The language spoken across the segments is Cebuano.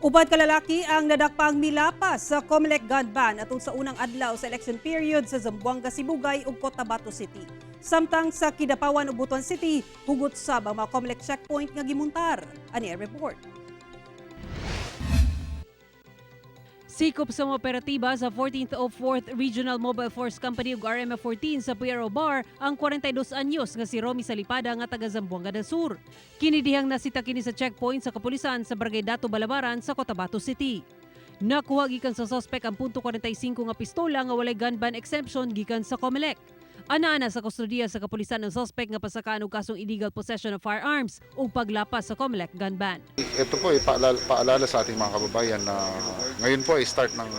Upat ka lalaki ang nadakpang milapas sa COMELEC gun ban atol sa unang adlaw sa election period sa Zamboanga Sibugay ug Cotabato City. Samtang sa Kidapawan ug Butuan City, hugot sab ang mga COMELEC checkpoint nga gimuntar. Ani ang report. Sikop sa mga operatiba sa 14th o 4th Regional Mobile Force Company ug RMF-14 sa Puero Bar ang 42 anyos nga si Romy Salipada nga taga Zamboanga del Sur. Kini dihang nasita kini sa checkpoint sa kapulisan sa Barangay Dato Balabaran sa Cotabato City. Nakuha gikan sa suspect ang .45 nga pistola nga walay gun ban exemption gikan sa COMELEC. Ana-ana sa kustodiya sa kapulisan ang suspect nga pasakaan og kasong illegal possession of firearms ug paglapas sa COMELEC gun ban. Ito po ay paalala sa ating mga kababayan na ngayon po ay start ng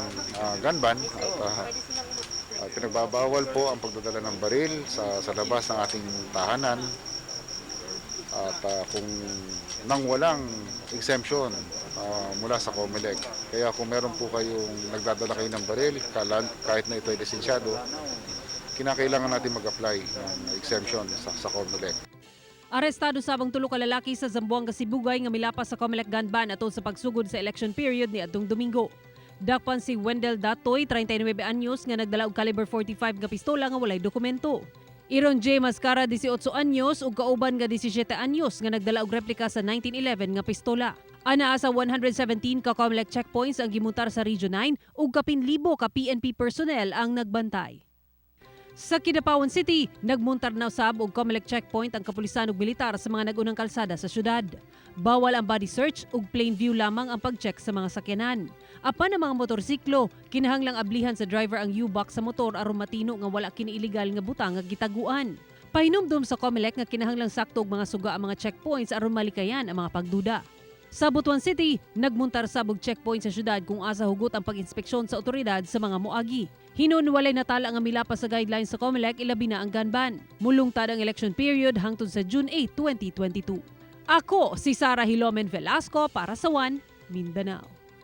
gun ban at pinagbabawal po ang pagdadala ng baril sa labas ng ating tahanan at kung nang walang exemption mula sa COMELEC. Kaya kung meron po kayong nagdadala kayo ng baril, kahit na ito ay lisensyado, kinakailangan natin mag-apply ng exemption sa COMELEC. Arestado sabang tulo ka lalaki sa Zamboanga Sibugay nga milapas sa COMELEC gun ban atol sa pagsugod sa election period ni adtong Domingo. Dakpan si Wendell Datoy, 39 anyos, nga nagdala og caliber 45 nga pistola nga walay dokumento. Iron J. Mascara, 18 anyos, ug kauban nga 17 anyos nga nagdala og replika sa 1911 nga pistola. Anaa sa 117 ka COMELEC checkpoints ang gimuntar sa Region 9 ug kapin libo ka PNP personnel ang nagbantay. Sa Kidapawan City, nagmuntar na usab og COMELEC checkpoint ang kapulisan ug militar sa mga nag-unang kalsada sa syudad. Bawal ang body search ug plain view lamang ang pag-check sa mga sakyanan. Apan ang mga motorsiklo, kinahanglang ablihan sa driver ang U-box sa motor aron matino nga wala kini illegal nga butang nga gitaguan. Pahinumdum sa COMELEC nga kinahanglang sakto og mga suga ang mga checkpoints aron malikayan ang mga pagduda. Sa Butuan City, nagmuntar sab og checkpoint sa syudad kung asa hugot ang pag-inspeksyon sa otoridad sa mga moagi. Hinon walay natala nga milapas sa guidelines sa COMELEC, ilabi na ang gun ban. Mulungtad ang election period hangtod sa June 8, 2022. Ako si Sara Hilomen Velasco para sa One Mindanao.